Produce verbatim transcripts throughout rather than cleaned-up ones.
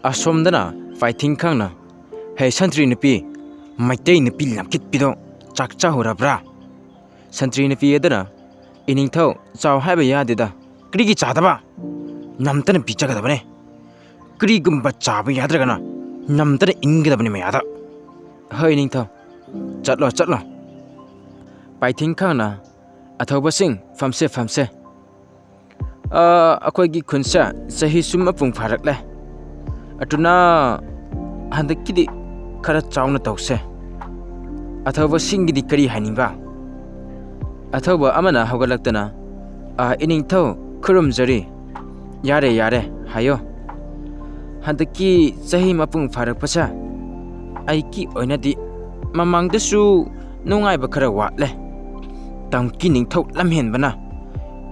ꯑꯁꯣꯝꯗꯅ ꯄꯥꯏꯊꯤꯡꯈꯥꯡꯅ, "ꯍꯦ ꯁꯟꯇ꯭ꯔꯤ ꯅꯨꯄꯤ, ꯃꯩꯇꯩ ꯅꯨꯄꯤ ꯂꯝꯈꯤꯠꯄꯤꯗꯣ ꯆꯥꯛ ꯆꯥꯍꯧꯔꯕ꯭ꯔꯥ?" ꯁꯟꯇ꯭ꯔꯤ ꯅꯨꯄꯤ ꯑꯗꯨꯅ, "ꯏꯅꯤꯡꯊꯧ, ꯆꯥꯎ ꯍꯥꯏꯕ ꯌꯥꯗꯦꯗ꯫ ꯀꯔꯤꯒꯤ ꯆꯥꯗꯕ? ꯅꯝꯇꯅ ꯄꯤꯖꯒꯗꯕꯅꯦ꯫ ꯀꯔꯤꯒꯨꯝꯕ ꯆꯥꯕ ꯌꯥꯗ꯭ꯔꯒꯅ ꯅꯝꯇꯅ ꯏꯟꯒꯗꯕꯅꯤ ꯃꯌꯥꯗ꯫ ꯍꯣꯏ ꯏꯅꯤꯡꯊꯧ, ꯆꯠꯂꯣ, ꯆꯠꯂꯣ꯫" ꯄꯥꯏꯊꯤꯡꯈꯥꯡꯅ, "ꯑꯊꯧꯕꯁꯤꯡ, ꯐꯝꯁꯦ, ꯐꯝꯁꯦ꯫ ꯑ, ꯑꯩꯈꯣꯏꯒꯤ ꯈꯨꯟꯁꯦ ꯆꯍꯤ ꯁꯨꯝ ꯃꯄꯨꯡ ꯐꯥꯔꯛꯂꯦ꯫ ꯑꯗꯨꯅ ꯍꯟꯗꯛꯀꯤꯗꯤ ꯈꯔ ꯆꯥꯎꯅ ꯇꯧꯁꯦ꯫ ꯑꯊꯧꯕꯁꯤꯡꯒꯤꯗꯤ ꯀꯔꯤ ꯍꯥꯏꯅꯤꯡꯕ?" ꯑꯊꯧꯕ ꯑꯃꯅ ꯍꯧꯒꯠꯂꯛꯇꯅ, "ꯑ, ꯏꯅꯤꯡꯊꯧ, ꯈꯨꯔꯨꯝꯖꯔꯤ꯫ ꯌꯥꯔꯦ, ꯌꯥꯔꯦ, ꯍꯥꯏꯌꯣ꯫ ꯍꯟꯗꯛꯀꯤ ꯆꯍꯤ ꯃꯄꯨꯡ ꯐꯥꯔꯛꯄꯁꯦ ꯑꯩꯒꯤ ꯑꯣꯏꯅꯗꯤ ꯃꯃꯥꯡꯗꯁꯨ ꯅꯨꯡꯉꯥꯏꯕ ꯈꯔ ꯋꯥꯠꯂꯦ꯫ ꯇꯝꯀꯤ ꯅꯤꯡꯊꯧ ꯂꯝꯍꯦꯟꯕꯅ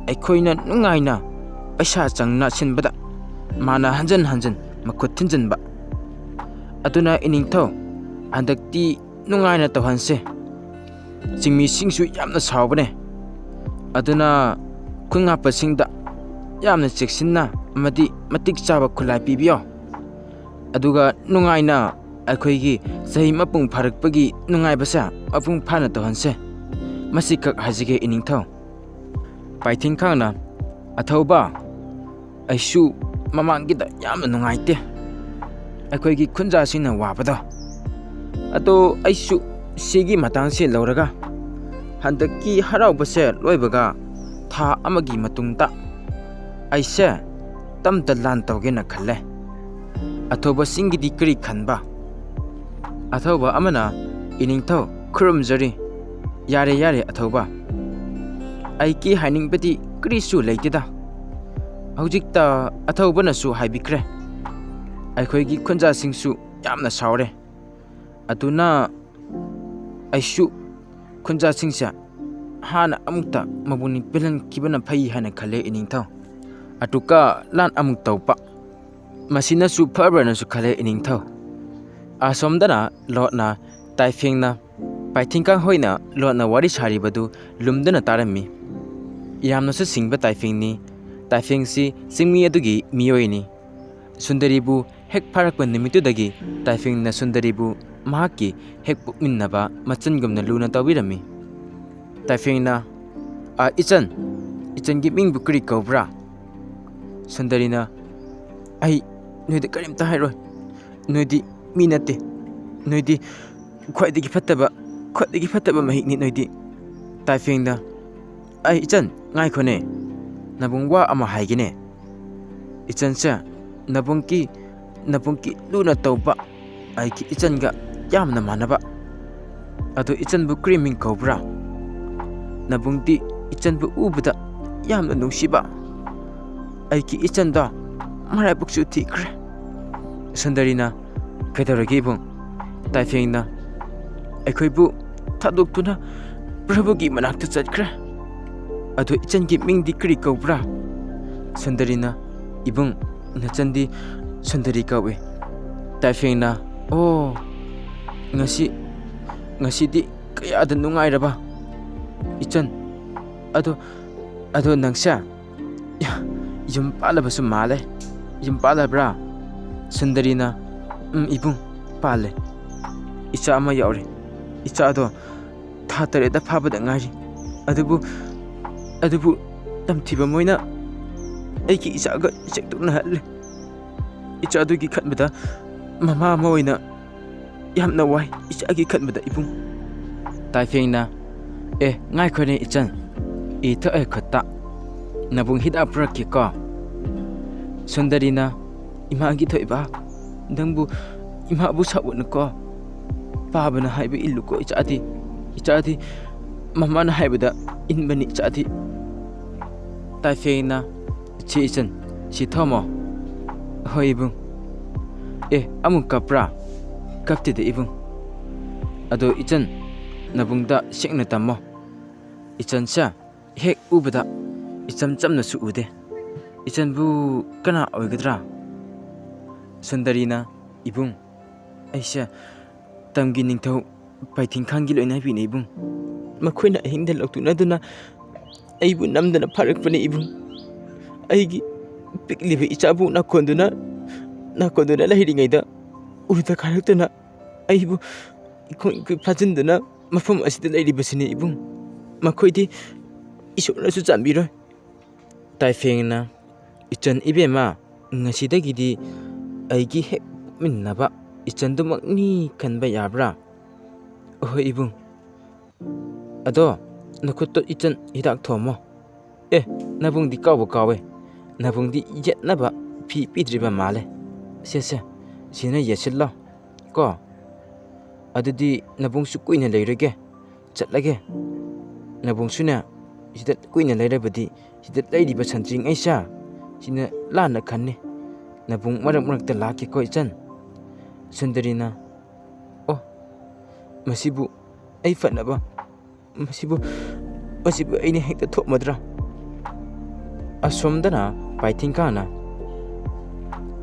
ꯑꯩꯈꯣꯏꯅ ꯅꯨꯡꯉꯥꯏꯅ ꯄꯩꯁꯥ ꯆꯪꯅ ꯁꯤꯟꯕꯗ ꯃꯥꯅ ꯍꯟꯖꯟ ꯍꯟꯖꯟ ꯃꯈꯨꯠ ꯊꯤꯟꯖꯤꯟꯕ꯫ ꯑꯗꯨꯅ ꯏꯅꯤꯡꯊꯧ, ꯍꯟꯗꯛꯇꯤ ꯅꯨꯡꯉꯥꯏꯅ ꯇꯧꯍꯟꯁꯦ꯫ ꯆꯤꯡꯃꯤꯁꯤꯡꯁꯨ ꯌꯥꯝꯅ ꯁꯥꯎꯕꯅꯦ꯫ ꯑꯗꯨꯅ ꯈꯨꯟꯉꯥꯛꯄꯁꯤꯡꯗ ꯌꯥꯝꯅ ꯆꯦꯛꯁꯤꯟꯅ ꯑꯃꯗꯤ ꯃꯇꯤꯛ ꯆꯥꯕ ꯈꯨꯠꯂꯥꯏ ꯄꯤꯕꯤꯌꯣ꯫ ꯑꯗꯨꯒ ꯅꯨꯡꯉꯥꯏꯅ ꯑꯩꯈꯣꯏꯒꯤ ꯆꯍꯤ ꯃꯄꯨꯡ ꯐꯥꯔꯛꯄꯒꯤ ꯅꯨꯡꯉꯥꯏꯕꯁꯦ ꯃꯄꯨꯡ ꯐꯥꯅ ꯇꯧꯍꯟꯁꯦ꯫ ꯃꯁꯤꯈꯛ ꯍꯥꯏꯖꯒꯦ ꯏꯅꯤꯡꯊꯧ꯫" ꯄꯥꯏꯊꯤꯡꯈꯥꯡꯅ, "ꯑꯊꯧꯕ, ꯑꯩꯁꯨ ꯃꯃꯥꯡꯒꯤꯗ ꯌꯥꯝꯅ ꯅꯨꯡꯉꯥꯏꯇꯦ꯫ ꯑꯩꯈꯣꯏꯒꯤ ꯈꯨꯟꯖꯥꯁꯤꯡꯅ ꯋꯥꯕꯗꯣ꯫ ꯑꯗꯣ ꯑꯩꯁꯨ ꯁꯤꯒꯤ ꯃꯇꯥꯡꯁꯦ ꯂꯧꯔꯒ ꯍꯟꯗꯛꯀꯤ ꯍꯔꯥꯎꯕꯁꯦ ꯂꯣꯏꯕꯒ ꯊꯥ ꯑꯃꯒꯤ ꯃꯇꯨꯡꯗ ꯑꯩꯁꯦ ꯇꯝꯇ ꯂꯥꯟ ꯇꯧꯒꯦꯅ ꯈꯜꯂꯦ꯫ ꯑꯊꯧꯕꯁꯤꯡꯒꯤꯗꯤ ꯀꯔꯤ ꯈꯟꯕ?" ꯑꯊꯧꯕ ꯑꯃꯅ, "ꯏꯅꯤꯡꯊꯧ, ꯈꯨꯔꯨꯝꯖꯔꯤ꯫ ꯌꯥꯔꯦ, ꯌꯥꯔꯦ, ꯑꯊꯧꯕ꯫ ꯑꯩꯒꯤ ꯍꯥꯏꯅꯤꯡꯕꯗꯤ ꯀꯔꯤꯁꯨ ꯂꯩꯇꯦꯗ꯫ ꯍꯧꯖꯤꯛꯇ ꯑꯊꯧꯕꯅꯁꯨ ꯍꯥꯏꯕꯤꯈ꯭ꯔꯦ꯫ ꯑꯩꯈꯣꯏꯒꯤ ꯈꯨꯟꯖꯥꯁꯤꯡꯁꯨ ꯌꯥꯝꯅ ꯁꯥꯎꯔꯦ꯫ ꯑꯗꯨꯅ ꯑꯩꯁꯨ ꯈꯨꯟꯖꯥꯁꯤꯡꯁꯦ ꯍꯥꯟꯅ ꯑꯃꯨꯛꯇ ꯃꯄꯨꯛꯅꯤꯡ ꯄꯦꯜꯍꯟꯈꯤꯕꯅ ꯐꯩ ꯍꯥꯏꯅ ꯈꯜꯂꯦ ꯏꯅꯤꯡꯊꯧ꯫ ꯑꯗꯨꯒ ꯂꯥꯟ ꯑꯃꯨꯛ ꯇꯧꯕ, ꯃꯁꯤꯅꯁꯨ ꯐꯕ꯭ꯔꯅꯁꯨ ꯈꯜꯂꯦ ꯏꯅꯤꯡꯊꯧ꯫" ꯑꯁꯣꯝꯗꯅ ꯂꯣꯠꯅ ꯇꯥꯏꯐꯦꯡꯅ ꯄꯥꯏꯊꯤꯡꯈꯥꯡ ꯍꯣꯏꯅ ꯂꯣꯠꯅ ꯋꯥꯔꯤ ꯁꯥꯔꯤꯕꯗꯨ ꯂꯨꯝꯗꯨꯅ ꯇꯥꯔꯝꯃꯤ꯫ ꯌꯥꯝꯅꯁꯨ ꯁꯤꯡꯕ ꯇꯥꯏꯐꯦꯡꯅꯤ꯫ ꯇꯥꯏꯐꯦꯡꯁꯤ ꯆꯤꯡꯃꯤ ꯑꯗꯨꯒꯤ ꯃꯤꯑꯣꯏꯅꯤ꯫ ꯁꯨꯟꯗꯔꯤꯕꯨ ꯍꯦꯛ ꯐꯥꯔꯛꯄ ꯅꯨꯃꯤꯠꯇꯨꯗꯒꯤ ꯇꯥꯏꯐꯦꯡꯅ ꯁꯨꯟꯗꯔꯤꯕꯨ ꯃꯍꯥꯛꯀꯤ ꯍꯦꯛ ꯄꯣꯛꯃꯤꯟꯅꯕ ꯃꯆꯟꯒꯨꯝꯅ ꯂꯨꯅ ꯇꯧꯕꯤꯔꯝꯃꯤ꯫ ꯇꯥꯏꯐꯦꯡꯅ, "ꯑ, ꯏꯆꯟ, ꯏꯆꯟꯒꯤ ꯃꯤꯡꯕꯨ ꯀꯔꯤ ꯀꯧꯕ꯭ꯔꯥ?" ꯁꯨꯟꯗꯔꯤꯅ, "ꯑꯩ ꯅꯣꯏꯗ ꯀꯔꯤꯝꯇ ꯍꯥꯏꯔꯣꯏ꯫ ꯅꯣꯏꯗꯤ ꯃꯤ ꯅꯠꯇꯦ꯫ ꯅꯣꯏꯗꯤ ꯈ꯭ꯋꯥꯏꯗꯒꯤ ꯐꯠꯇꯕ, ꯈ꯭ꯋꯥꯏꯗꯒꯤ ꯐꯠꯇꯕ ꯃꯍꯤꯛꯅꯤ ꯅꯣꯏꯗꯤ꯫" ꯇꯥꯏꯐꯦꯡꯅ, "ꯑꯩ ꯏꯆꯟ, ꯉꯥꯏꯈꯣꯅꯦ, ꯅꯕꯨꯡ ꯋꯥ ꯑꯃ ꯍꯥꯏꯒꯦꯅꯦ꯫ ꯏꯆꯟꯁꯦ ꯅꯕꯨꯡꯒꯤ, ꯅꯕꯨꯡꯒꯤ ꯂꯨꯅ ꯇꯧꯕ ꯑꯩꯒꯤ ꯏꯆꯟꯒ ꯌꯥꯝꯅ ꯃꯥꯟꯅꯕ꯫ ꯑꯗꯣ ꯏꯆꯟꯕꯨ ꯀꯔꯤ ꯃꯤꯡ ꯀꯧꯕ꯭ꯔꯥ? ꯅꯕꯨꯡꯗꯤ ꯏꯆꯟꯕꯨ ꯎꯕꯗ ꯌꯥꯝꯅ ꯅꯨꯡꯁꯤꯕ꯫ ꯑꯩꯒꯤ ꯏꯆꯟꯗꯣ ꯃꯔꯥꯏꯕꯛꯁꯨ ꯊꯤꯈ꯭ꯔꯦ꯫" ꯁꯨꯟꯗꯔꯤꯅ, "ꯀꯩꯗꯧꯔꯒꯦ ꯏꯕꯨꯡ?" ꯇꯥꯏꯐꯦꯡꯅ, "ꯑꯩꯈꯣꯏꯕꯨ ꯊꯥꯗꯣꯛꯇꯨꯅ ꯄ꯭ꯔꯚꯨꯒꯤ ꯃꯅꯥꯛꯇ ꯆꯠꯈ꯭ꯔꯦ꯫ ꯑꯗꯣ ꯏꯆꯟꯒꯤ ꯃꯤꯡꯗꯤ ꯀꯔꯤ ꯀꯧꯕ꯭ꯔꯥ?" ꯁꯨꯟꯗꯔꯤꯅ, "ꯏꯕꯨꯡ, ꯅꯆꯟꯗꯤ ꯁꯨꯟꯗꯔꯤ ꯀꯧꯏ꯫" ꯇꯥꯏꯐꯦꯡꯅ, "ꯑꯣ, ꯉꯁꯤ, ꯉꯁꯤꯗꯤ ꯀꯌꯥꯗ ꯅꯨꯡꯉꯥꯏꯔꯕ ꯏꯆꯟ꯫ ꯑꯗꯣ, ꯑꯗꯣ ꯅꯪꯁꯦ ꯌꯨꯝ ꯄꯥꯜꯂꯕꯁꯨ ꯃꯥꯜꯂꯦ꯫ ꯌꯨꯝ ꯄꯥꯜꯂꯕ꯭ꯔꯥ?" ꯁꯨꯟꯗꯔꯤꯅ, "ꯎꯝ, ꯏꯕꯨꯡ, ꯄꯥꯜꯂꯦ꯫ ꯏꯆꯥ ꯑꯃ ꯌꯥꯎꯔꯦ꯫ ꯏꯆꯥꯗꯣ ꯊꯥ ꯇꯔꯦꯠꯇ ꯐꯥꯕꯗ ꯉꯥꯏꯔꯤ꯫ ꯑꯗꯨꯕꯨ, ꯑꯗꯨꯕꯨ ꯇꯝꯊꯤꯕ ꯃꯣꯏꯅ ꯑꯩꯒꯤ ꯏꯆꯥꯒ ꯆꯦꯛꯇꯨꯛꯅꯍꯜꯂꯦ꯫ ꯏꯆꯥꯗꯨꯒꯤ ꯈꯟꯕꯗ ꯃꯃꯥ ꯑꯃ ꯑꯣꯏꯅ ꯌꯥꯝꯅ ꯋꯥꯏ ꯏꯆꯥꯒꯤ ꯈꯟꯕꯗ, ꯏꯕꯨꯡ꯫" ꯇꯥꯏꯐꯦꯡꯅ, "ꯑꯦ, ꯉꯥꯏꯈꯣꯅꯦ ꯏꯆꯟ, ꯏ ꯊꯣꯛꯑꯦ ꯈꯨꯠꯇ꯫ ꯅꯕꯨꯡ ꯍꯤꯗꯥꯛ ꯄꯨꯔꯛꯀꯦꯀꯣ꯫" ꯁꯨꯟꯗꯔꯤꯅ, "ꯏꯃꯥꯒꯤ ꯊꯣꯏꯕ, ꯅꯪꯕꯨ ꯏꯃꯥꯕꯨ ꯁꯥꯎꯒꯅꯨꯀꯣ꯫ ꯄꯥꯕꯅ ꯍꯥꯏꯕ ꯏꯜꯂꯨꯀꯣ ꯏꯆꯥꯗꯤ꯫ ꯏꯆꯥꯗꯤ ꯃꯃꯥꯅ ꯍꯥꯏꯕꯗ ꯏꯟꯕꯅꯤ ꯏꯆꯥꯗꯤ꯫" ꯇꯥꯏꯐꯦꯡꯅ, "ꯁꯤ ꯏꯆꯟ, ꯁꯤ ꯊꯝꯃꯣ꯫" "ꯍꯣꯏ ꯏꯕꯨꯡ꯫ ꯑꯦ, ꯑꯃꯨꯛ ꯀꯞꯄ꯭ꯔꯥ?" "ꯀꯞꯇꯦꯗ ꯏꯕꯨꯡ꯫ ꯑꯗꯣ ꯏꯆꯟ, ꯅꯕꯨꯡꯗ ꯁꯦꯡꯅ ꯇꯝꯃꯣ꯫ ꯏꯆꯟꯁꯦ ꯍꯦꯛ ꯎꯕꯗ ꯏꯆꯝ ꯆꯝꯅꯁꯨ ꯎꯗꯦ꯫ ꯏꯆꯟꯕꯨ ꯀꯅꯥ ꯑꯣꯏꯒꯗ꯭ꯔꯥ?" ꯁꯨꯟꯗꯔꯤꯅ, "ꯏꯕꯨꯡ, ꯑꯩꯁꯦ ꯇꯝꯒꯤ ꯅꯤꯡꯊꯧ ꯄꯥꯏꯊꯤꯡ ꯈꯥꯟꯒꯤ ꯂꯣꯏꯅꯕꯤꯅꯦ ꯏꯕꯨꯡ꯫ ꯃꯈꯣꯏꯅ ꯑꯍꯤꯡꯗ ꯂꯧꯊꯣꯛꯅꯗꯨꯅ ꯑꯩꯕꯨ ꯅꯝꯗꯅ ꯐꯥꯔꯛꯄꯅꯦ ꯏꯕꯨꯡ꯫ ꯑꯩꯒꯤ ꯄꯤꯛꯂꯤꯕ ꯏꯆꯥꯕꯨ ꯅꯥꯀꯣꯟꯗꯨꯅ ꯅꯥꯀꯣꯟꯗꯨꯅ ꯂꯩꯔꯤꯉꯩꯗ ꯎꯗ ꯈꯥꯏꯔꯛꯇꯨꯅ ꯑꯩꯕꯨ ꯏꯈꯣꯡ ꯏꯈꯨꯠ ꯐꯥꯖꯤꯟꯗꯨꯅ ꯃꯐꯝ ꯑꯁꯤꯗ ꯂꯩꯔꯤꯕꯁꯤꯅꯤ ꯏꯕꯨꯡ꯫ ꯃꯈꯣꯏꯗꯤ ꯏꯁꯣꯔꯅꯁꯨ ꯆꯥꯟꯕꯤꯔꯣꯏ꯫ ꯇꯥꯏꯐꯦꯡꯅ, "ꯏꯆꯟ ꯏꯕꯦꯝꯃ, ꯉꯁꯤꯗꯒꯤꯗꯤ ꯑꯩꯒꯤ ꯍꯦꯛ ꯄꯣꯛꯃꯤꯟꯅꯕ ꯏꯆꯟꯗꯨꯃꯛꯅꯤ ꯈꯟꯕ ꯌꯥꯕ꯭ꯔꯥ?" "ꯑꯍꯣꯏ ꯏꯕꯨꯡ꯫ ꯑꯗꯣ ꯅꯈꯨꯠꯇꯣ ꯏꯆꯟ ꯍꯤꯗꯥꯛ ꯊꯣꯝꯃꯣ꯫ ꯑꯦ, ꯅꯕꯨꯡꯗꯤ ꯀꯥꯎꯕ ꯀꯥꯎꯋꯦ꯫ ꯅꯕꯨꯡꯗꯤ ꯌꯦꯠꯅꯕ ꯐꯤ ꯄꯤꯗ꯭ꯔꯤꯕ ꯃꯥꯜꯂꯦ꯫ ꯁꯦ, ꯁꯦ, ꯁꯤꯅ ꯌꯦꯠꯁꯤꯜꯂꯣ ꯀꯣ꯫ ꯑꯗꯨꯗꯤ ꯅꯕꯨꯡꯁꯨ ꯀꯨꯏꯅ ꯂꯩꯔꯒꯦ, ꯆꯠꯂꯒꯦ꯫ ꯅꯕꯨꯡꯁꯨꯅꯦ, ꯁꯤꯗ ꯀꯨꯏꯅ ꯂꯩꯔꯕꯗꯤ ꯁꯤꯗ ꯂꯩꯔꯤꯕ ꯁꯟꯇ꯭ꯔꯤꯉꯩꯁꯦ ꯁꯤꯅ ꯂꯥꯟꯅ ꯈꯟꯅꯤ꯫ ꯅꯕꯨꯡ ꯃꯔꯛ ꯃꯔꯛꯇ ꯂꯥꯛꯀꯦꯀꯣ ꯏꯆꯟ꯫" ꯁꯨꯟꯗꯔꯤꯅ, "ꯑꯣ, ꯃꯁꯤꯕꯨ ꯑꯩ ꯐꯅꯕ, ꯃꯁꯤꯕꯨ, ꯃꯁꯤꯕꯨ ꯑꯩꯅ ꯍꯦꯛꯇ ꯊꯣꯛꯃꯗ꯭ꯔꯥ?" ꯑꯁꯣꯝꯗꯅ ꯄꯥꯏꯊꯤꯡꯈꯥꯅ,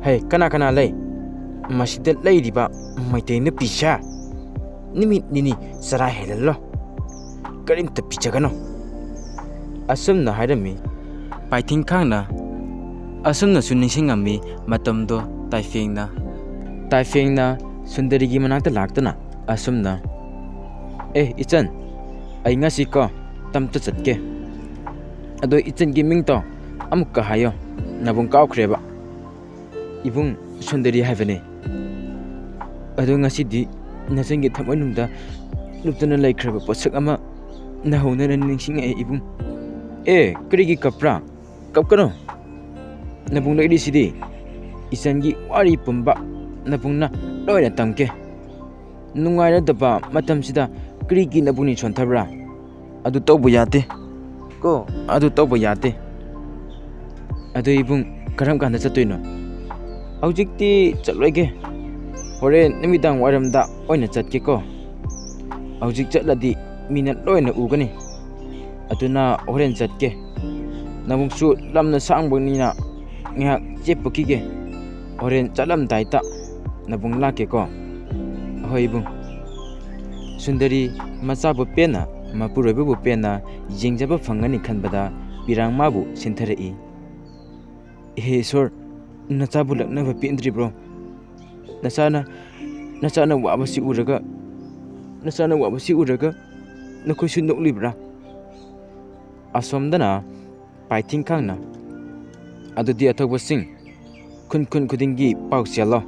"ꯍꯦ, ꯀꯅꯥ ꯀꯅꯥ ꯂꯩ? ꯃꯁꯤꯗ ꯂꯩꯔꯤꯕ ꯃꯩꯇꯩ ꯅꯨꯄꯤꯁꯦ ꯅꯨꯃꯤꯠ ꯅꯤꯅꯤ ꯆꯔꯥ ꯍꯦꯜꯍꯜꯂꯣ, ꯀꯔꯤꯝꯇ ꯄꯤꯖꯒꯅꯨ꯫" ꯑꯁꯨꯝꯅ ꯍꯥꯏꯔꯝꯃꯤ꯫ ꯄꯥꯏꯊꯤꯡꯈꯥꯡꯅ ꯑꯁꯨꯝꯅꯁꯨ ꯅꯤꯡꯁꯤꯡꯉꯝꯃꯤ ꯃꯇꯝꯗꯣ꯫ ꯇꯥꯏꯐꯦꯡꯅ, ꯇꯥꯏꯐꯦꯡꯅ ꯁꯨꯟꯗꯔꯤꯒꯤ ꯃꯅꯥꯛꯇ ꯂꯥꯛꯇꯨꯅ ꯑꯁꯨꯝꯅ, "ꯑꯦ ꯏꯆꯟ, ꯑꯩ ꯉꯁꯤ ꯀꯣ ꯇꯝꯇ ꯆꯠꯀꯦ꯫ ꯑꯗꯣ ꯏꯆꯟꯒꯤ ꯃꯤꯡꯗꯣ ꯑꯃꯨꯛꯀ ꯍꯥꯏꯌꯣ, ꯅꯕꯨꯡ ꯀꯥꯎꯈ꯭ꯔꯦꯕ꯫" "ꯏꯕꯨꯡ, ꯁꯨꯟꯗꯔꯤ ꯍꯥꯏꯕꯅꯦ꯫" "ꯑꯗꯣ ꯉꯁꯤꯗꯤ ꯅꯆꯟꯒꯤ ꯊꯃꯣꯏꯅꯨꯡꯗ ꯂꯨꯞꯇꯨꯅ ꯂꯩꯈ꯭ꯔꯕ ꯄꯣꯠꯁꯛ ꯑꯃ ꯅꯧꯍꯧꯅꯅ ꯅꯤꯡꯁꯤꯡꯉꯛꯑꯦ ꯏꯕꯨꯡ꯫" "ꯑꯦ, ꯀꯔꯤꯒꯤ ꯀꯞꯄ꯭ꯔꯥ? ꯀꯞꯀꯅꯨ꯫ ꯅꯕꯨꯡ ꯂꯩꯔꯤꯁꯤꯗꯤ꯫ ꯏꯆꯟꯒꯤ ꯋꯥꯔꯤ ꯄꯨꯝꯕ ꯅꯕꯨꯡꯅ ꯂꯣꯏꯅ ꯇꯝꯒꯦ꯫ ꯅꯨꯡꯉꯥꯏꯅꯗꯕ ꯃꯇꯝꯁꯤꯗ ꯀꯔꯤꯒꯤ ꯅꯕꯨꯡꯅꯤ ꯁꯣꯟꯊꯕ꯭ꯔꯥ? ꯑꯗꯨ ꯇꯧꯕ ꯌꯥꯗꯦ ꯀꯣ, ꯑꯗꯨ ꯇꯧꯕ ꯌꯥꯗꯦ꯫" "ꯑꯗꯨ ꯏꯕꯨꯡ, ꯀꯔꯝ ꯀꯥꯟꯗ ꯆꯠꯇꯣꯏꯅꯣ?" "ꯍꯧꯖꯤꯛꯇꯤ ꯆꯠꯂꯣꯏꯒꯦ, ꯍꯣꯔꯦꯟ ꯅꯨꯃꯤꯗꯥꯡ ꯋꯥꯏꯔꯝꯗ ꯑꯣꯏꯅ ꯆꯠꯀꯦꯀꯣ꯫ ꯍꯧꯖꯤꯛ ꯆꯠꯂꯗꯤ ꯃꯤꯅ ꯂꯣꯏꯅ ꯎꯒꯅꯤ꯫ ꯑꯗꯨꯅ ꯍꯣꯔꯦꯟ ꯆꯠꯀꯦ꯫ ꯅꯕꯨꯡꯁꯨ ꯂꯝꯅ ꯁꯥꯡꯕꯅꯤꯅ ꯉꯥꯏꯍꯥꯛ ꯆꯦꯞꯄꯨꯈꯤꯒꯦ꯫ ꯍꯣꯔꯦꯟ ꯆꯠꯂꯝꯗꯥꯏꯗ ꯅꯕꯨꯡ ꯂꯥꯛꯀꯦꯀꯣ꯫" "ꯍꯣꯏ ꯏꯕꯨꯡ꯫" ꯁꯨꯟꯗꯔꯤ ꯃꯆꯥꯕꯨ ꯄꯦꯟꯅ, ꯃꯄꯨꯔꯣꯏꯕꯕꯨ ꯄꯦꯟꯅ ꯌꯦꯡꯖꯕ ꯐꯪꯒꯅꯤ ꯈꯟꯕꯗ ꯄꯤꯔꯥꯡ ꯃꯥꯕꯨ ꯁꯤꯟꯊꯔꯛꯏ꯫ "ꯍꯦ ꯏꯁꯣꯔ, ꯅꯆꯥꯕꯨ ꯂꯛꯅꯕ ꯄꯦꯟꯗ꯭ꯔꯤꯕ꯭ꯔꯣ? ꯅꯆꯥꯅ, ꯅꯆꯥꯅ ꯋꯥꯕꯁꯤ ꯎꯔꯒ, ꯅꯆꯥꯅ ꯋꯥꯕꯁꯤ ꯎꯔꯒ ꯅꯈꯣꯏꯁꯨ ꯅꯣꯛꯂꯤꯕ꯭ꯔꯥ?" ꯑꯁꯣꯝꯗꯅ ꯄꯥꯏꯊꯤꯡꯈꯥꯡꯅ, "ꯑꯗꯨꯗꯤ ꯑꯊꯧꯕꯁꯤꯡ, ꯈꯨꯟ ꯈꯨꯟ ꯈꯨꯗꯤꯡꯒꯤ ꯄꯥꯎ ꯆꯦꯜꯂꯣ꯫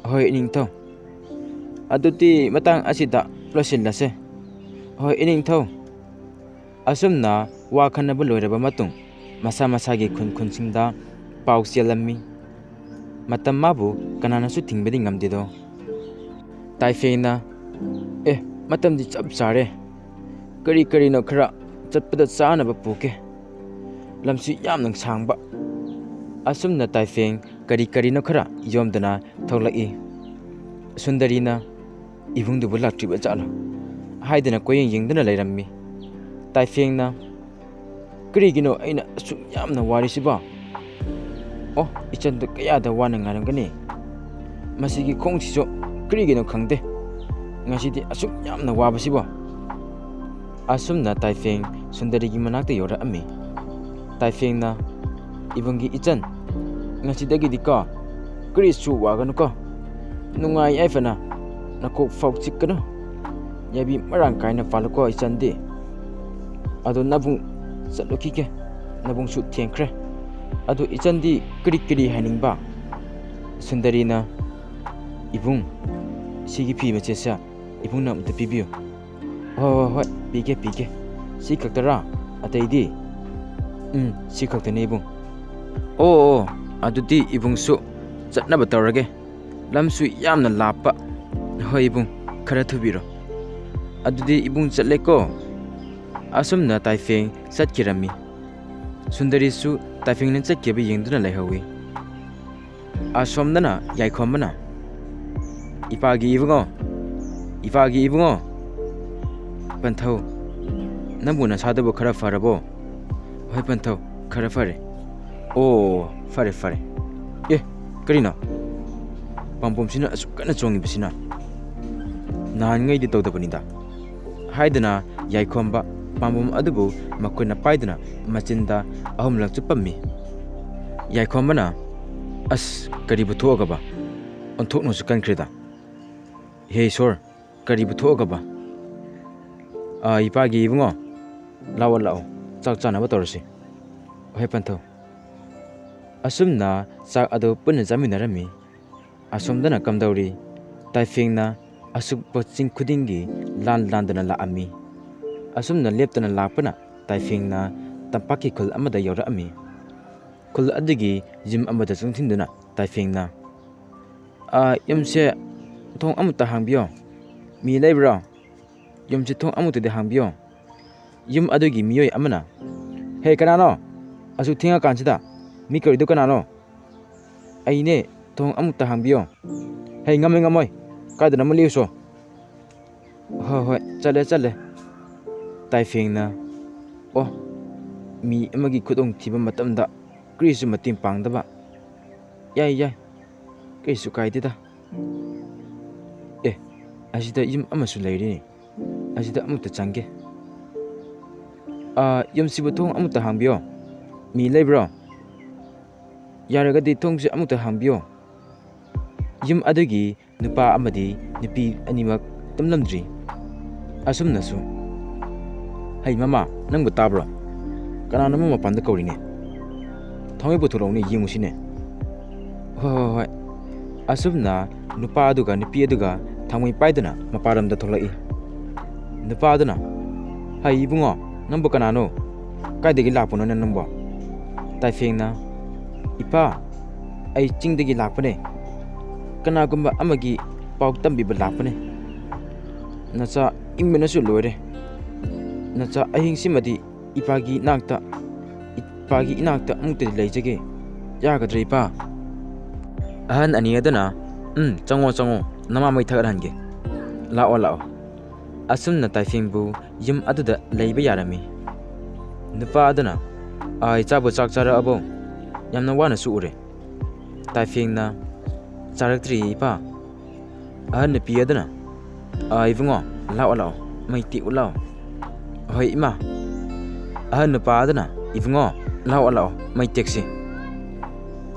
ꯍꯣꯏ, ꯏꯅꯤꯡꯊꯧ꯫ ꯑꯗꯨꯗꯤ ꯃꯇꯥꯡ ꯑꯁꯤꯗ ꯂꯣꯏꯁꯤꯜꯂꯁꯦ꯫ ꯍꯣꯏ, ꯏꯅꯤꯡꯊꯧ꯫" ꯑꯁꯨꯝꯅ ꯋꯥ ꯈꯟꯅꯕ ꯂꯣꯏꯔꯕ ꯃꯇꯨꯡ, ꯃꯁꯥ ꯃꯁꯥꯒꯤ ꯈꯨꯟ ꯈꯨꯟꯁꯤꯡꯗ ꯄꯥꯎ ꯆꯦꯜꯂꯝꯃꯤ꯫ ꯃꯇꯝ ꯃꯥꯕꯨ ꯀꯅꯥꯅꯁꯨ ꯊꯤꯡꯕꯗꯤ ꯉꯝꯗꯦꯗꯣ꯫ ꯇꯥꯏꯐꯦꯡꯅ, "ꯑꯦ, ꯃꯇꯝꯗꯤ ꯆꯞ ꯆꯥꯔꯦ꯫ ꯀꯔꯤ ꯀꯔꯤꯅꯣ ꯈꯔ ꯆꯠꯄꯗ ꯆꯥꯅꯕ ꯄꯨꯒꯦ꯫ ꯂꯝꯁꯤ ꯌꯥꯝꯅ ꯁꯥꯡꯕ꯫" ꯑꯁꯨꯝꯅ ꯇꯥꯏꯐꯦꯡ ꯀꯔꯤ ꯀꯔꯤꯅꯣ ꯈꯔ ꯌꯣꯝꯗꯨꯅ ꯊꯣꯛꯂꯛꯏ꯫ ꯁꯨꯟꯗꯔꯤꯅ, "ꯏꯕꯨꯡꯗꯨꯕꯨ ꯂꯥꯛꯇ꯭ꯔꯤꯕ ꯖꯥꯠꯂꯣ?" ꯍꯥꯏꯗꯨꯅ ꯀꯣꯏꯌꯦꯡ ꯌꯦꯡꯗꯨꯅ ꯂꯩꯔꯝꯃꯤ꯫ ꯇꯥꯏꯐꯦꯡꯅ, "ꯀꯔꯤꯒꯤꯅꯣ ꯑꯩꯅ ꯑꯁꯨꯛ ꯌꯥꯝꯅ ꯋꯥꯔꯤꯁꯤꯕꯣ? ꯑꯣ, ꯏꯆꯟꯗꯨ ꯀꯌꯥꯗ ꯋꯥꯅ ꯉꯥꯏꯔꯝꯒꯅꯤ꯫ ꯃꯁꯤꯒꯤ ꯈꯣꯡꯁꯤꯁꯨ ꯀꯔꯤꯒꯤꯅꯣ ꯈꯪꯗꯦ꯫ ꯉꯁꯤꯗꯤ ꯑꯁꯨꯛ ꯌꯥꯝꯅ ꯋꯥꯕꯁꯤꯕꯣ?" ꯑꯁꯨꯝꯅ ꯇꯥꯏꯐꯦꯡ ꯁꯨꯟꯗꯔꯤꯒꯤ ꯃꯅꯥꯛꯇ ꯌꯧꯔꯛꯑꯝꯃꯤ꯫ ꯇꯥꯏꯐꯦꯡꯅ, "ꯏꯕꯨꯡꯒꯤ ꯏꯆꯟ, ꯉꯁꯤꯗꯒꯤꯗꯤꯀꯣ ꯀꯔꯤꯁꯨ ꯋꯥꯒꯅꯨꯀꯣ꯫ ꯅꯨꯡꯉꯥꯏ ꯌꯥꯏꯐꯅ ꯅꯀꯣꯛ ꯐꯥꯎ ꯆꯤꯛꯀꯅꯨ꯫ ꯌꯥꯏꯕꯤ ꯃꯔꯥꯡ ꯀꯥꯏꯅ ꯄꯥꯜꯂꯨꯀꯣ ꯏꯆꯟꯗꯤ꯫ ꯑꯗꯣ ꯅꯕꯨꯡ ꯆꯠꯂꯨꯈꯤꯒꯦ꯫ ꯅꯕꯨꯡꯁꯨ ꯊꯦꯡꯈ꯭ꯔꯦ꯫ ꯑꯗꯣ ꯏꯆꯟꯗꯤ ꯀꯔꯤ ꯀꯔꯤ ꯍꯥꯏꯅꯤꯡꯕ?" ꯁꯨꯟꯗꯔꯤꯅ, "ꯏꯕꯨꯡ, ꯁꯤꯒꯤ ꯐꯤ ꯃꯆꯦꯠꯁꯦ ꯏꯕꯨꯡꯅ ꯑꯝꯇ ꯄꯤꯕꯤꯌꯨ꯫" "ꯍꯣꯏ, ꯍꯣꯏ, ꯍꯣꯏ, ꯄꯤꯒꯦ, ꯄꯤꯒꯦ꯫ ꯁꯤ ꯈꯛꯇꯔꯥ? ꯑꯇꯩꯗꯤ?" "ꯎꯝ, ꯁꯤ ꯈꯛꯇꯅꯤ, ꯏꯕꯨꯡ꯫" "ꯑꯣ, ꯑꯣ, ꯑꯗꯨꯗꯤ ꯏꯕꯨꯡꯁꯨ ꯆꯠꯅꯕ ꯇꯧꯔꯒꯦ꯫ ꯂꯝꯁꯨ ꯌꯥꯝꯅ ꯂꯥꯞꯄ꯫" "ꯍꯣꯏ, ꯏꯕꯨꯡ, ꯈꯔ ꯊꯨꯕꯤꯔꯣ꯫ ꯑꯗꯨꯗꯤ ꯏꯕꯨꯡ ꯆꯠꯂꯦꯀꯣ꯫" ꯑꯁꯨꯝꯅ ꯇꯥꯏꯐꯦꯡ ꯆꯠꯈꯤꯔꯝꯃꯤ꯫ ꯁꯨꯟꯗꯔꯤꯁꯨ ꯇꯥꯏꯐꯦꯡꯅ ꯆꯠꯈꯤꯕ ꯌꯦꯡꯗꯨꯅ ꯂꯩꯍꯧꯏ꯫ ꯑꯁꯣꯝꯗꯅ ꯌꯥꯏꯈꯣꯝꯕꯅ, "ꯏꯄꯥꯒꯤ ꯏꯕꯨꯡꯉꯣ, ꯏꯄꯥꯒꯤ ꯏꯕꯨꯡꯉꯣ, ꯄꯟꯊꯧ, ꯅꯪꯕꯨ ꯅꯁꯥꯗꯨꯕꯨ ꯈꯔ ꯐꯔꯕꯣ?" "ꯍꯣꯏ ꯄꯟꯊꯧ, ꯈꯔ ꯐꯔꯦ꯫" "ꯑꯣ, ꯐꯔꯦ, ꯐꯔꯦ꯫ ꯑꯦ, ꯀꯔꯤꯅꯣ? ꯄꯥꯝꯕꯣꯝꯁꯤꯅ ꯑꯁꯨꯛ ꯀꯟꯅ ꯆꯣꯡꯉꯤꯕꯁꯤꯅ? ꯅꯍꯥꯟꯉꯩꯗꯤ ꯇꯧꯗꯕꯅꯤꯗ꯫" ꯍꯥꯏꯗꯨꯅ ꯌꯥꯏꯈꯣꯝꯕ ꯄꯥꯝꯕꯣꯝ ꯑꯗꯨꯕꯨ ꯃꯈꯨꯠꯅ ꯄꯥꯏꯗꯨꯅ ꯃꯆꯤꯟꯗ ꯑꯍꯨꯝꯂꯛ ꯆꯨꯞꯄꯝꯃꯤ꯫ ꯌꯥꯏꯈꯣꯝꯕꯅ, ꯑꯁ, ꯀꯔꯤꯕꯨ ꯊꯣꯛꯑꯒꯕ? ꯑꯣꯟꯊꯣꯛꯅꯁꯨ ꯀꯟꯈ꯭ꯔꯦꯗ꯫ ꯍꯦ ꯏꯁꯣꯔ, ꯀꯔꯤꯕꯨ ꯊꯣꯛꯑꯒꯕ? ꯑꯥ, ꯏꯄꯥꯒꯤ ꯏꯕꯨꯡꯉꯣ, ꯂꯥꯛꯑꯣ, ꯂꯥꯛꯑꯣ, ꯆꯥꯛ ꯆꯥꯅꯕ ꯇꯧꯔꯁꯤ꯫ ꯍꯣꯏ, ꯄꯟꯊꯧ꯫ ꯑꯁꯨꯝꯅ ꯆꯥꯛ ꯑꯗꯨ ꯄꯨꯟꯅ ꯆꯥꯃꯤꯟꯅꯔꯝꯃꯤ꯫ ꯑꯁꯣꯝꯗꯅ ꯀꯝꯗꯧꯔꯤ? ꯇꯥꯏꯐꯦꯡꯅ ꯑꯁꯨꯛꯄ ꯆꯤꯡ ꯈꯨꯗꯤꯡꯒꯤ ꯂꯥꯟ ꯂꯥꯟꯗꯨꯅ ꯂꯥꯛꯑꯝꯃꯤ꯫ ꯑꯁꯨꯝꯅ ꯂꯦꯞꯇꯅ ꯂꯥꯛꯄꯅ ꯇꯥꯏꯐꯦꯡꯅ ꯇꯝꯄꯥꯛꯀꯤ ꯈꯨꯜ ꯑꯃꯗ ꯌꯧꯔꯛꯑꯝꯃꯤ꯫ ꯈꯨꯜ ꯑꯗꯨꯒꯤ ꯌꯨꯝ ꯑꯃꯗ ꯆꯪꯁꯤꯟꯗꯨꯅ ꯇꯥꯏꯐꯦꯡꯅ, "ꯑꯥ, ꯌꯨꯝꯁꯦ ꯊꯣꯡ ꯑꯃꯨꯛꯇ ꯍꯥꯡꯕꯤꯌꯣ꯫ ꯃꯤ ꯂꯩꯕ꯭ꯔꯣ? ꯌꯨꯝꯁꯦ ꯊꯣꯡ ꯑꯃꯨꯛꯇꯗꯤ ꯍꯥꯡꯕꯤꯌꯣ꯫" ꯌꯨꯝ ꯑꯗꯨꯒꯤ ꯃꯤꯑꯣꯏ ꯑꯃꯅ, "ꯍꯦ, ꯀꯅꯥꯅꯣ? ꯑꯁꯨꯛ ꯊꯦꯡꯉꯀꯥꯟꯁꯤꯗ ꯃꯤ ꯀꯧꯔꯤꯗꯨ ꯀꯅꯥꯅꯣ?" "ꯑꯩꯅꯦ, ꯊꯣꯡ ꯑꯃꯨꯛꯇ ꯍꯥꯡꯕꯤꯌꯣ꯫" "ꯍꯦ, ꯉꯝꯃꯣꯏ, ꯉꯝꯃꯣꯏ, ꯀꯥꯏꯗꯅꯣ ꯑꯃ ꯂꯦꯞꯁꯣ꯫" "ꯍꯣꯏ, ꯍꯣꯏ, ꯆꯠꯂꯦ, ꯆꯠꯂꯦ꯫" ꯇꯥꯏꯐꯦꯡꯅ, "ꯑꯣ, ꯃꯤ ꯑꯃꯒꯤ ꯈꯨꯗꯣꯡꯊꯤꯕ ꯃꯇꯝꯗ ꯀꯔꯤꯁꯨ ꯃꯇꯦꯡ ꯄꯥꯡꯗꯕ? ꯌꯥꯏ, ꯌꯥꯏ, ꯀꯔꯤꯁꯨ ꯀꯥꯏꯗꯦꯗ꯫ ꯑꯦ, ꯑꯁꯤꯗ ꯌꯨꯝ ꯑꯃꯁꯨ ꯂꯩꯔꯤ꯫ ꯑꯁꯤꯗ ꯑꯃꯨꯛꯇ ꯆꯪꯒꯦ꯫ ꯑꯥ, ꯌꯨꯝꯁꯤꯕꯨ ꯊꯣꯡ ꯑꯃꯨꯛꯇ ꯍꯥꯡꯕꯤꯌꯣ꯫ ꯃꯤ ꯂꯩꯕ꯭ꯔꯣ? ꯌꯥꯔꯒꯗꯤ ꯊꯣꯡꯁꯦ ꯑꯃꯨꯛꯇ ꯍꯥꯡꯕꯤꯌꯣ꯫" ꯌꯨꯝ ꯑꯗꯨꯒꯤ ꯅꯨꯄꯥ ꯑꯃꯗꯤ ꯅꯨꯄꯤ ꯑꯅꯤꯃꯛ ꯇꯨꯝꯂꯝꯗ꯭ꯔꯤ꯫ ꯑꯁꯨꯝꯅꯁꯨ, "ꯍꯩ ꯃꯃꯥ, ꯅꯪꯕꯨ ꯇꯥꯕ꯭ꯔꯣ? ꯀꯅꯥꯅꯣꯝꯃ ꯃꯄꯥꯟꯗ ꯀꯧꯔꯤꯅꯦ꯫ ꯊꯥꯡꯃꯩ ꯄꯨꯊꯣꯔꯛꯎꯅꯦ, ꯌꯦꯡꯉꯨꯁꯤꯅꯦ꯫" "ꯍꯣꯏ, ꯍꯣꯏ, ꯍꯣꯏ꯫" ꯑꯁꯨꯝꯅ ꯅꯨꯄꯥ ꯑꯗꯨꯒ ꯅꯨꯄꯤ ꯑꯗꯨꯒ ꯊꯥꯡꯃꯩ ꯄꯥꯏꯗꯨꯅ ꯃꯄꯥꯟꯂꯣꯝꯗ ꯊꯣꯛꯂꯛꯏ꯫ ꯅꯨꯄꯥ ꯑꯗꯨꯅ, "ꯍꯩ ꯏꯕꯨꯡꯉꯣ, ꯅꯪꯕꯨ ꯀꯅꯥꯅꯣ? ꯀꯥꯏꯗꯒꯤ ꯂꯥꯛꯄꯅꯣꯅꯦ ꯅꯪꯕꯣ?" ꯇꯥꯏꯐꯦꯡꯅ, "ꯏꯄꯥ, ꯑꯩ ꯆꯤꯡꯗꯒꯤ ꯂꯥꯛꯄꯅꯦ꯫ ꯀꯅꯥꯒꯨꯝꯕ ꯑꯃꯒꯤ ꯄꯥꯎ ꯇꯝꯕꯤꯕ ꯂꯥꯛꯄꯅꯦ꯫ ꯅꯆꯥ ꯏꯪꯕꯅꯁꯨ ꯂꯣꯏꯔꯦ꯫ ꯅꯆꯥ ꯑꯍꯤꯡꯁꯤꯃꯗꯤ ꯏꯄꯥꯒꯤ ꯏꯅꯥꯛꯇ, ꯏꯄꯥꯒꯤ ꯏꯅꯥꯛꯇ ꯑꯃꯨꯛꯇꯗꯤ ꯂꯩꯖꯒꯦ꯫ ꯌꯥꯒꯗ꯭ꯔꯥ, ꯏꯄꯥ?" ꯑꯍꯟ ꯑꯅꯤ ꯑꯗꯨꯅ, "ꯎꯝ, ꯆꯪꯉꯣ, ꯆꯪꯉꯣ, ꯅꯃꯥ ꯃꯩ ꯊꯥꯒꯠꯍꯟꯒꯦ꯫ ꯂꯥꯛꯑꯣ, ꯂꯥꯛꯑꯣ꯫" ꯑꯁꯨꯝꯅ ꯇꯥꯏꯐꯦꯡꯕꯨ ꯌꯨꯝ ꯑꯗꯨꯗ ꯂꯩꯕ ꯌꯥꯔꯝꯃꯤ꯫ ꯅꯨꯄꯥ ꯑꯗꯨꯅ, "ꯑꯥ, ꯏꯆꯥꯕꯨ ꯆꯥꯛ ꯆꯥꯔꯛꯑꯕꯣ? ꯌꯥꯝꯅ ꯋꯥꯅꯁꯨ ꯎꯔꯦ꯫" ꯇꯥꯏꯐꯦꯡꯅ, "ꯆꯥꯔꯛꯇ꯭ꯔꯤꯌꯦ, ꯏꯄꯥ꯫" ꯑꯍꯟ ꯅꯨꯄꯤ ꯑꯗꯨꯅ, "ꯑꯥ, ꯏꯕꯨꯡꯉꯣ, ꯂꯥꯛꯑꯣ, ꯂꯥꯛꯑꯣ, ꯃꯩ ꯇꯦꯛꯎ ꯂꯥꯛꯑꯣ꯫" "ꯍꯣꯏ, ꯏꯃꯥ꯫" ꯑꯍꯟ ꯅꯨꯄꯥ ꯑꯗꯨꯅ, "ꯏꯕꯨꯡꯉꯣ, ꯂꯥꯛꯑꯣ, ꯂꯥꯛꯑꯣ, ꯃꯩ ꯇꯦꯛꯁꯤ꯫"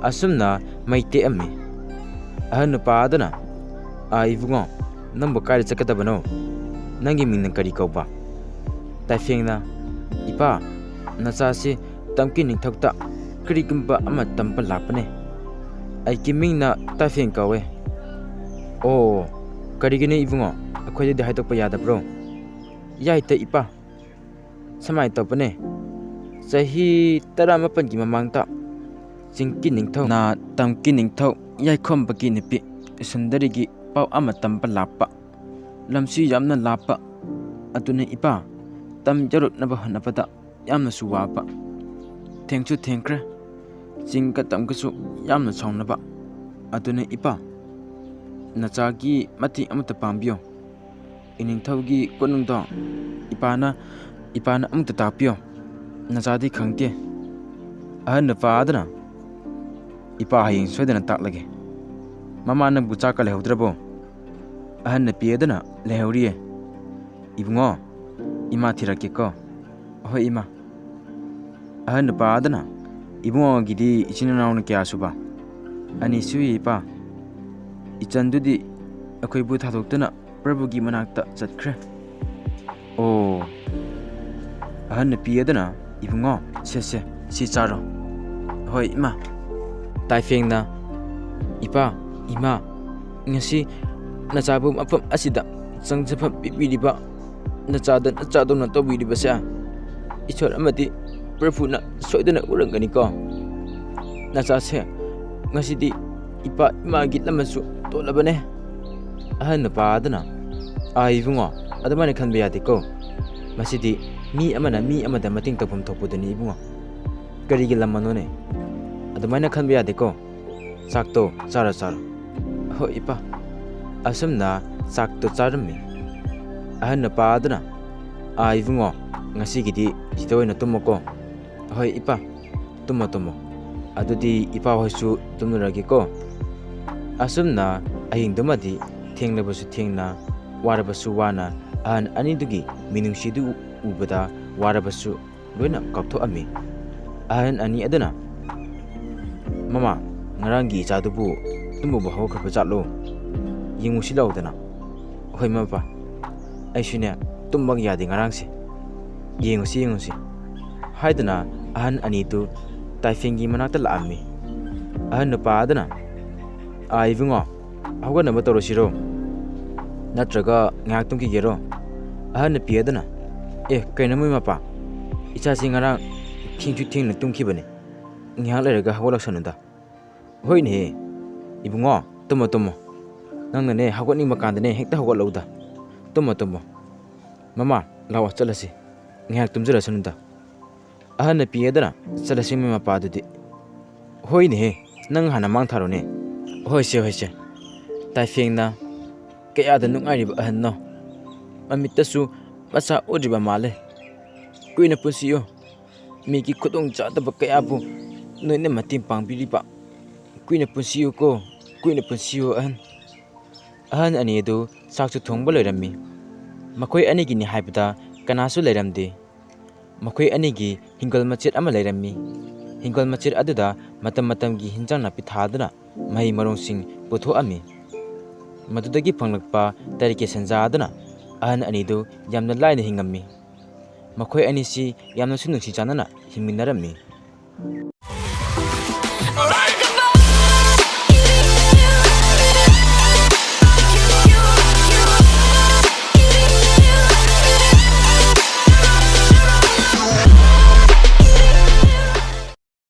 ꯑꯁꯨꯝꯅ ꯃꯩ ꯇꯦꯛꯑꯝꯃꯤ꯫ ꯑꯍꯜ ꯅꯨꯄꯥ ꯑꯗꯨꯅ, "ꯑꯥ, ꯏꯕꯨꯡꯉꯣ, ꯅꯪꯕꯨ ꯀꯥꯏꯗ ꯆꯠꯀꯗꯕꯅꯣ? ꯅꯪꯒꯤ ꯃꯤꯡꯅ ꯀꯔꯤ ꯀꯧꯕ?" ꯇꯥꯏꯐꯦꯡꯅ, "ꯏꯄꯥ, ꯅꯆꯥꯁꯤ ꯇꯝꯀꯤ ꯅꯤꯡꯊꯧꯇ ꯀꯔꯤꯒꯨꯝꯕ ꯑꯃ ꯇꯝꯕ ꯂꯥꯛꯄꯅꯦ꯫ ꯑꯩꯒꯤ ꯃꯤꯡꯅ ꯇꯥꯏꯐꯦꯡ ꯀꯧꯋꯦ꯫" "ꯑꯣ, ꯀꯔꯤꯒꯤꯅꯣ ꯏꯕꯨꯡꯉꯣ? ꯑꯩꯈꯣꯏꯗꯗꯤ ꯍꯥꯏꯗꯣꯛꯄ ꯌꯥꯗꯕ꯭ꯔꯣ?" "ꯌꯥꯏꯗ ꯏꯄꯥ꯫ ꯁꯨꯃꯥꯏꯅ ꯇꯧꯕꯅꯦ, ꯆꯍꯤ ꯇꯔꯥꯃꯥꯄꯜꯒꯤ ꯃꯃꯥꯡꯗ ꯆꯤꯡꯀꯤ ꯅꯤꯡꯊꯧꯅ ꯇꯝꯀꯤ ꯅꯤꯡꯊꯧ ꯌꯥꯏꯈꯣꯝꯕꯒꯤ ꯅꯨꯄꯤ ꯁꯨꯟꯗꯔꯤꯒꯤ ꯄꯥꯎ ꯑꯃ ꯇꯝꯕ ꯂꯥꯛꯄ꯫ ꯂꯝꯁꯤ ꯌꯥꯝꯅ ꯂꯥꯞꯄ꯫ ꯑꯗꯨꯅ ꯏꯄꯥ, ꯇꯝ ꯌꯧꯔꯛꯅꯕ ꯍꯣꯠꯅꯕꯗ ꯌꯥꯝꯅꯁꯨ ꯋꯥꯕ꯫ ꯊꯦꯡꯁꯨ ꯊꯦꯡꯈ꯭ꯔꯦ꯫ ꯆꯤꯡꯒ ꯇꯝꯒꯁꯨ ꯌꯥꯝꯅ ꯁꯥꯎꯅꯕ꯫ ꯑꯗꯨꯅ ꯏꯄꯥ, ꯅꯆꯥꯒꯤ ꯃꯇꯦꯡ ꯑꯃꯇ ꯄꯥꯡꯕꯤꯌꯨ꯫ ꯏꯅꯤꯡꯊꯧꯒꯤ ꯀꯣꯅꯨꯡꯗꯣ ꯏꯄꯥꯅ, ꯏꯄꯥꯅ ꯑꯃꯨꯛꯇ ꯇꯥꯛꯄꯤꯌꯣ꯫ ꯅꯆꯥꯗꯤ ꯈꯪꯗꯦ꯫" ꯑꯍꯜ ꯅꯨꯄꯥ ꯑꯗꯨꯅ, "ꯏꯄꯥ ꯍꯌꯦꯡ ꯁꯣꯏꯗꯅ ꯇꯥꯛꯂꯒꯦ꯫ ꯃꯃꯥ, ꯅꯪꯕꯨ ꯆꯥꯛꯀ ꯂꯩꯍꯧꯗ꯭ꯔꯕꯣ?" ꯑꯍꯜ ꯅꯨꯄꯤ ꯑꯗꯨꯅ, "ꯂꯩꯍꯧꯔꯤꯌꯦ꯫ ꯏꯕꯨꯡꯉꯣ, ꯏꯃꯥ ꯊꯤꯔꯛꯀꯦꯀꯣ꯫" "ꯍꯣꯏ ꯏꯃꯥ꯫" ꯑꯍꯜ ꯅꯨꯄꯥ ꯑꯗꯨꯅ, "ꯏꯕꯨꯡꯉꯣꯒꯤꯗꯤ ꯏꯆꯤꯟ ꯏꯅꯥꯎꯅ ꯀꯌꯥ ꯁꯨꯕ?" "ꯑꯅꯤ ꯁꯨꯏ ꯏꯄꯥ꯫ ꯏꯆꯟꯗꯨꯗꯤ ꯑꯩꯈꯣꯏꯕꯨ ꯊꯥꯗꯣꯛꯇꯨꯅ ꯄ꯭ꯔꯚꯨꯒꯤ ꯃꯅꯥꯛꯇ ꯆꯠꯈ꯭ꯔꯦ꯫" "ꯑꯣ꯫" ꯑꯍꯜ ꯅꯨꯄꯤ ꯑꯗꯨꯅ, "ꯏꯕꯨꯡꯉꯣ, ꯁꯦ, ꯁꯦ, ꯁꯤ ꯆꯥꯔꯣ꯫" "ꯍꯣꯏ ꯏꯃꯥ꯫" ꯇꯥꯏꯐꯦꯡꯅ, "ꯏꯄꯥ, ꯏꯃꯥ, ꯉꯁꯤ ꯅꯆꯥꯕꯨ ꯃꯐꯝ ꯑꯁꯤꯗ ꯆꯪꯖꯐꯝ ꯄꯤꯕꯤꯔꯤꯕ, ꯅꯆꯥꯗ ꯅꯆꯥꯗꯧꯅ ꯇꯧꯕꯤꯔꯤꯕꯁꯦ ꯏꯁꯣꯔ ꯑꯃꯗꯤ ꯄ꯭ꯔꯚꯨꯅ ꯁꯣꯏꯗꯅ ꯎꯔꯝꯒꯅꯤꯀꯣ꯫ ꯅꯆꯥꯁꯦ ꯉꯁꯤꯗꯤ ꯏꯄꯥ ꯏꯃꯥꯒꯤ ꯂꯃꯟꯁꯨ ꯇꯣꯜꯂꯕꯅꯦ꯫" ꯑꯍꯜ ꯅꯨꯄꯥ ꯑꯗꯨꯅ, "ꯑꯥ ꯏꯕꯨꯡꯉꯣ, ꯑꯗꯨꯃꯥꯏꯅ ꯈꯟꯕ ꯌꯥꯗꯦꯀꯣ꯫ ꯃꯁꯤꯗꯤ ꯃꯤ ꯑꯃꯅ ꯃꯤ ꯑꯃꯗ ꯃꯇꯦꯡ ꯇꯧꯐꯝ ꯊꯣꯛꯄꯗꯨꯅꯤ ꯏꯕꯨꯡꯉꯣ꯫ ꯀꯔꯤꯒꯤ ꯂꯃꯟꯅꯣꯅꯦ? ꯑꯗꯨꯃꯥꯏꯅ ꯈꯟꯕ ꯌꯥꯗꯦꯀꯣ꯫ ꯆꯥꯛꯇꯣ ꯆꯥꯔꯣ, ꯆꯥꯔꯣ꯫" "ꯍꯣꯏ ꯏꯄꯥ꯫" ꯑꯁꯨꯝꯅ ꯆꯥꯛꯇꯣ ꯆꯥꯔꯝꯃꯤ꯫ ꯑꯍꯜ ꯅꯨꯄꯥ ꯑꯗꯨꯅ, "ꯑꯥ ꯏꯕꯨꯡꯉꯣ, ꯉꯁꯤꯒꯤꯗꯤ ꯁꯤꯗ ꯑꯣꯏꯅ ꯇꯨꯝꯃꯣꯀꯣ꯫" "ꯍꯣꯏ ꯏꯄꯥ, ꯇꯨꯝꯃꯣ, ꯇꯨꯝꯃꯣ꯫ ꯑꯗꯨꯗꯤ ꯏꯄꯥ ꯍꯣꯏꯁꯨ ꯇꯨꯝꯂꯨꯔꯒꯦꯀꯣ꯫" ꯑꯁꯨꯝꯅ ꯑꯍꯤꯡꯗꯨꯃꯗꯤ ꯊꯦꯡꯂꯕꯁꯨ ꯊꯦꯡꯅ, ꯋꯥꯔꯕꯁꯨ ꯋꯥꯅ ꯑꯍꯜ ꯑꯅꯤꯗꯨꯒꯤ ꯃꯤꯅꯨꯡꯁꯤꯗꯨ ꯎꯕꯗ ꯋꯥꯔꯕꯁꯨ ꯂꯣꯏꯅ ꯀꯥꯎꯊꯣꯛꯑꯝꯃꯤ꯫ ꯑꯍꯜ ꯑꯅꯤ ꯑꯗꯨꯅ, "ꯃꯃꯥ, ꯉꯔꯥꯡꯒꯤ ꯏꯆꯥꯗꯨꯕꯨ ꯇꯨꯝꯕꯕꯨ ꯍꯧꯒꯠꯈ꯭ꯔꯕ ꯖꯥꯠꯂꯣ? ꯌꯦꯡꯉꯨꯁꯤ ꯂꯥꯎꯗꯅ꯫ "ꯍꯣꯏ ꯃꯄꯥ, ꯑꯩꯁꯨꯅꯦ ꯇꯨꯝꯕꯒ ꯌꯥꯗꯦ ꯉꯔꯥꯡꯁꯦ꯫ ꯌꯦꯡꯉꯨꯁꯤ, ꯌꯦꯡꯉꯨꯁꯤ" ꯍꯥꯏꯗꯨꯅ ꯑꯍꯟ ꯑꯅꯤꯗꯨ ꯇꯥꯏꯐꯦꯟꯒꯤ ꯃꯅꯥꯛꯇ ꯂꯥꯛꯑꯝꯃꯤ꯫ ꯑꯍꯟ ꯅꯨꯄꯥ ꯑꯗꯨꯅ, "ꯑꯥ, ꯏꯕꯨꯡꯉꯣ, ꯍꯧꯒꯠꯅꯕ ꯇꯧꯔꯁꯤꯔꯣ? ꯅꯠꯇ꯭ꯔꯒ ꯉꯥꯏꯍꯥꯛ ꯇꯨꯝꯈꯤꯒꯦꯔꯣ?" ꯑꯍꯟ ꯅꯨꯄꯤ ꯑꯗꯨꯅ, "ꯑꯦ, ꯀꯩꯅꯣ ꯃꯣꯏ ꯃꯄꯥ? ꯏꯆꯥꯁꯤ ꯉꯔꯥꯡ ꯊꯦꯡꯁꯨ ꯊꯦꯡꯅ ꯇꯨꯝꯈꯤꯕꯅꯤ꯫ ꯉꯥꯏꯍꯥꯛ ꯂꯩꯔꯒ ꯍꯧꯒꯠꯂꯛꯁꯅꯨꯗ"꯫ "ꯍꯣꯏꯅꯦꯍꯦ, ꯏꯕꯨꯡꯉꯣ, ꯇꯨꯝꯃꯣ, ꯇꯨꯝꯃꯣ꯫ ꯅꯪꯅꯅꯦ ꯍꯧꯒꯠꯅꯤꯡꯕ ꯀꯥꯟꯗꯅꯦ ꯍꯦꯛꯇ ꯍꯧꯒꯠꯂꯛꯎꯗ꯫ ꯇꯨꯝꯃꯣ, ꯇꯨꯝꯃꯣ꯫ ꯃꯃꯥ, ꯂꯥꯛꯑꯣ, ꯆꯠꯂꯁꯤ꯫ ꯉꯥꯏꯍꯥꯛ ꯇꯨꯝꯖꯔꯁꯅꯨꯗ"꯫ ꯑꯍꯟ ꯅꯨꯄꯤ ꯑꯗꯨꯅ, "ꯆꯠꯂꯁꯤ ꯃꯣꯏ ꯃꯄꯥꯗꯨꯗꯤ"꯫ "ꯍꯣꯏꯅꯦꯍꯦ, ꯅꯪ ꯍꯥꯟꯅ ꯃꯥꯡ ꯊꯥꯔꯣꯅꯦ"꯫ "ꯍꯣꯏꯁꯦ, ꯍꯣꯏꯁꯦ"꯫ ꯇꯥꯏꯐꯦꯡꯅ ꯀꯌꯥꯗ ꯅꯨꯡꯉꯥꯏꯔꯤꯕ ꯑꯍꯟꯅꯣ꯫ ꯃꯃꯤꯠꯇꯁꯨ ꯃꯆꯥ ꯎꯗ꯭ꯔꯤꯕ ꯃꯥꯜꯂꯦ꯫ "ꯀꯨꯏꯅ ꯄꯨꯟꯁꯤꯌꯨ꯫ ꯃꯤꯒꯤ ꯈꯨꯗꯣꯡ ꯆꯥꯗꯕ ꯀꯌꯥꯕꯨ ꯅꯣꯏꯅ ꯃꯇꯦꯡ ꯄꯥꯡꯕꯤꯔꯤꯕ꯫ ꯀꯨꯏꯅ ꯄꯨꯟꯁꯤꯌꯨꯀꯣ, ꯀꯨꯏꯅ ꯄꯨꯟꯁꯤꯌꯨ ꯑꯍꯟ"꯫ ꯑꯍꯟ ꯑꯅꯤ ꯑꯗꯨ ꯆꯥꯛꯁꯨ ꯊꯣꯡꯕ ꯂꯣꯏꯔꯝꯃꯤ꯫ ꯃꯈꯣꯏ ꯑꯅꯤꯒꯤꯅꯤ ꯍꯥꯏꯕꯗ ꯀꯅꯥꯁꯨ ꯂꯩꯔꯝꯗꯦ꯫ ꯃꯈꯣꯏ ꯑꯅꯤꯒꯤ ꯍꯤꯡꯒꯣꯜ ꯃꯆꯦꯠ ꯑꯃ ꯂꯩꯔꯝꯃꯤ꯫ ꯍꯤꯡꯒꯣꯜ ꯃꯆꯦꯠ ꯑꯗꯨꯗ ꯃꯇꯝ ꯃꯇꯝꯒꯤ ꯍꯤꯟꯖꯥꯡ ꯅꯥꯄꯤ ꯊꯥꯗꯨꯅ ꯃꯍꯩ ꯃꯔꯣꯡꯁꯤꯡ ꯄꯨꯊꯣꯛꯑꯝꯃꯤ꯫ ꯃꯗꯨꯗꯒꯤ ꯐꯪꯂꯛꯄ ꯇꯔꯤꯀꯦ ꯁꯦꯟꯖꯥ ꯑꯗꯨꯅ ꯑꯍꯟ ꯑꯅꯤꯗꯨ ꯌꯥꯝꯅ ꯂꯥꯏꯅ ꯍꯤꯡꯉꯝꯃꯤ꯫ ꯃꯈꯣꯏ ꯑꯅꯤꯁꯤ ꯌꯥꯝꯅꯁꯨ ꯅꯨꯡꯁꯤ ꯆꯥꯟꯅꯅ ꯍꯤꯡꯃꯤꯟꯅꯔꯝꯃꯤ꯫